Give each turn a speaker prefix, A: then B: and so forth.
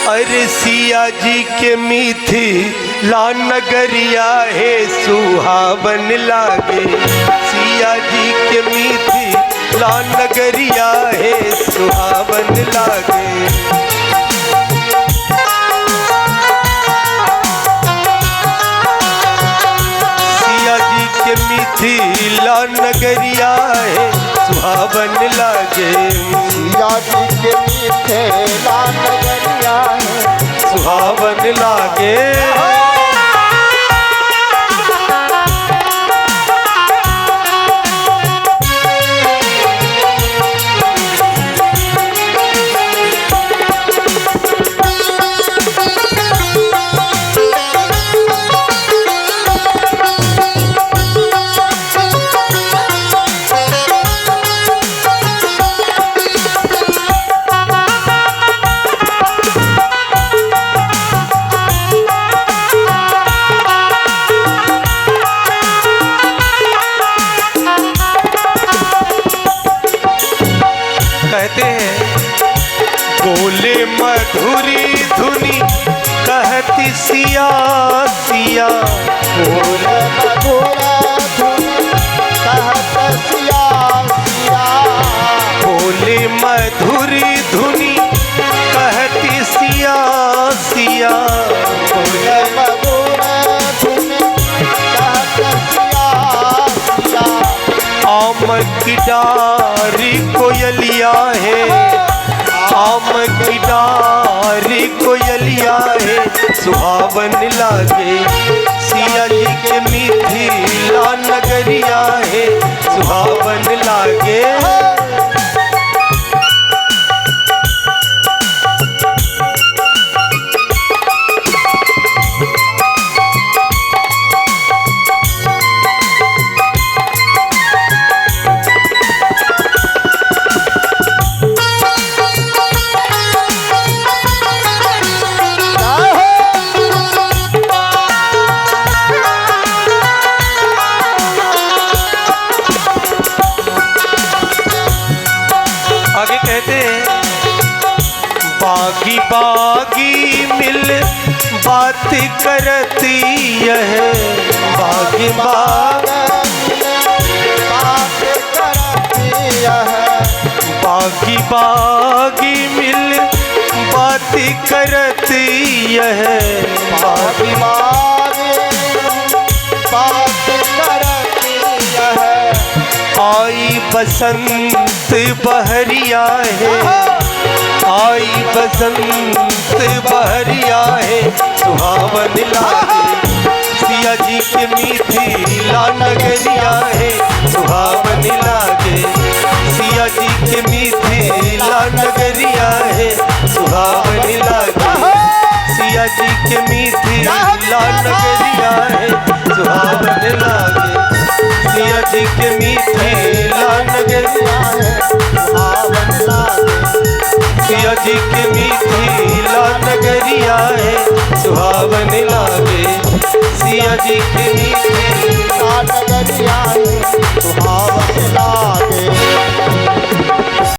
A: अरे सिया जी के मीठी ला नगरिया है सुहावन लागे। सिया जी के मीठी ला नगरिया है सुहावन लागे। सिया जी के मिथिला नगरिया है सुहावन लागे।
B: सिया जी के मिथिला नगरिया है
A: सुहावन लागे। कहते हैं बोले मधुरी धुनी कहती सिया सिया।
B: बोले मधुर धुनी कहत सिया सिया।
A: बोले मधुरी धुनी कहती सिया सिया।
B: बोले मधुर धुनी कहत सिया सिया।
A: आम की डारी कोयलिया है, आम की डारी कोयलिया है सुहावन लागे। सिया जी के मिथिला नगरिया है सुहावन लागे। आगे कहते हैं बागी बागी मिल बात करती है। बागी बाग
B: बात करती है।
A: बागी बागी मिल बात करती है।
B: बागी बागी बात करती है।
A: आई बसंत बहरिया है, आई बसंत बहरिया है सुहावन लागे। सिया जी के मिथिला नगरिया है सुहावन लागे। सिया जी के मिथिला नगरिया है सुहावन लागे। सिया जी के मिथिला नगरिया है सुहावन लागे। सिया जी के मिथिला नगरिया है
B: सुहावन लागे।
A: सिया जी के मिथिला नगरिया है सुहावन लागे। सिया जी के मिथिला
B: नगरिया है सुहावन लागे।